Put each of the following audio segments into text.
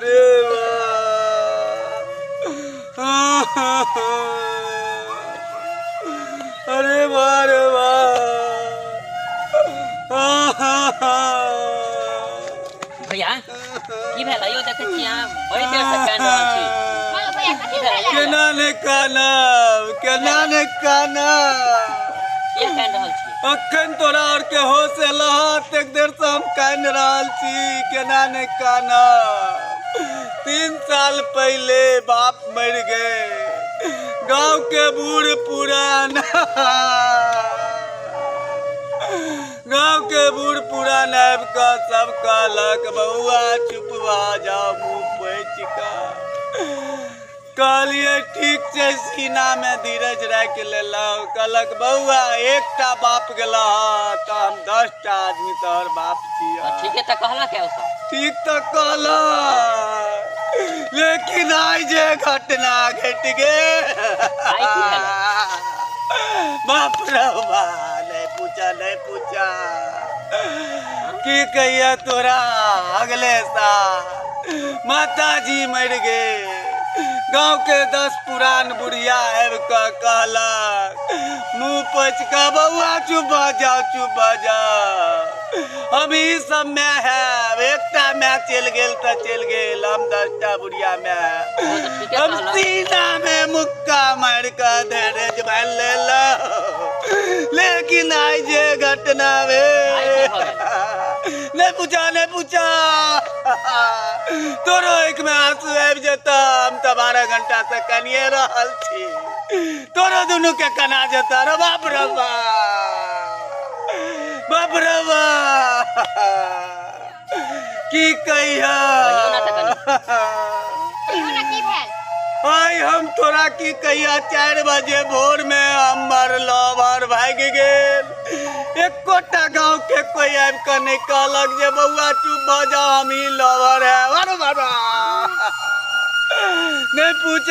रे बाप, अरे बा रे बा। भैया, की भेल? आइयो देखै छी अहाँ बड़ी देर से कानि रहल छी। हँ भैया, कथी भेल? केना ने कानब, केना ने कानब? किया कानि रहल छी? अखन तोरा आर के होश एल हँ, एतेक देर से हम कानि रहल छी। केना ने कानब? 3 साल पहिले बाप मरि गेल। गाँव के बूढ़ पुरान, गाँव के बूढ़ पुरान आबि कऽ सब कहलक, बौआ चुप भऽ जाओ, मुँह पोछि कऽ। कहलियै ठीक छै, सीनामे धीरज राखि लेलहुँ। कहलक, बौआ, एकटा बाप गेलह हँ तऽ हम 10टा आदमी तोहर बाप छियह। ठीके तऽ कहलक है ओ सब। ठीक तऽ कहलक, लेकिन आइ जे घटना घटि गेल। आइ की भेल? बाप रे बा, नहि पूछा, नहि पूछा। की कहिया तोरा, अगले साल माताजी मरि गेल। गाँव के 10 पुरान बुढ़िया आबि कऽ कहलक, मुँह पोछि कऽ, बौआ चुप भऽ जाओ, चुप भऽ जाओ, हम ई सब माय हैब। एकटा माय चलि गेल तऽ चलि गेल, हम 10टा बुढ़िया माय ओ तऽ ठीके हम कहलक। सीना में मुक्का मारि कऽ धैर्य भरि लेलहुँ, लेकिन आइ जे घटना आइ भेल की भऽ गेल? नहि पूछा, नहि पूछा। तोरो आँखि में आंसू आबि जेतऽ। हम तऽ 12 घंटा से कनिए रहल छी, तोरो दुनू के कना जेतऽ। रे बाप रे बाप, बाप रे बाप, की कहिया। कहियौ ने तऽ कनि। कहियौ ने, की भेल? आइ हम तोरा की कहिया, 4 बजे भोर में हमर लवर भागि गेल। एकोटा गाँव के कोई आबि कऽ नहि कहलक जे बौआ चुप भऽ जाओ, हम ही लवर है। अरे बाबा, नहि पूछ।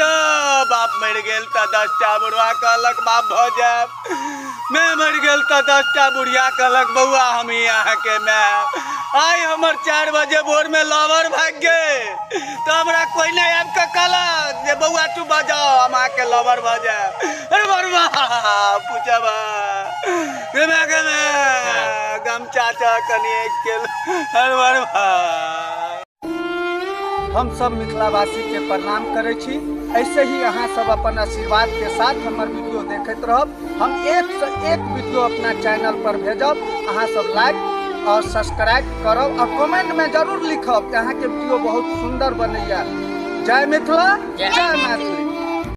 बाप मरि गेल तऽ 10टा बुढ़वा कहलक बाप भऽ जायब। मैं मरि गेल तऽ 10टा बुढ़िया कहलक, बौआ, हम ही अहाँके माय। आइ हमर 4 बजे भोर में लवर भागि गेल तऽ हमरा कोई नहि आबि कऽ कहलक जे बौआ चुप भऽ जाओ, हम अहाँके लवर भऽ जायब। अरे बरुआ, पूछब गे माय, गे माय, गमछा च कनि गेल। अरे बरुआ। हम सब मिथिलावासी के प्रणाम करै छी। ऐसे ही अहाँ सब अपन आशीर्वाद के साथ हमर वीडियो देखैत रहब। हम एक से एक वीडियो अपना चैनल पर भेजब। अहाँ सब लाइक और सब्सक्राइब करब और कमेंट में जरूर लिखब कि अहाँके वीडियो बहुत सुंदर बनैया। जय मिथिला, जय मैथिली।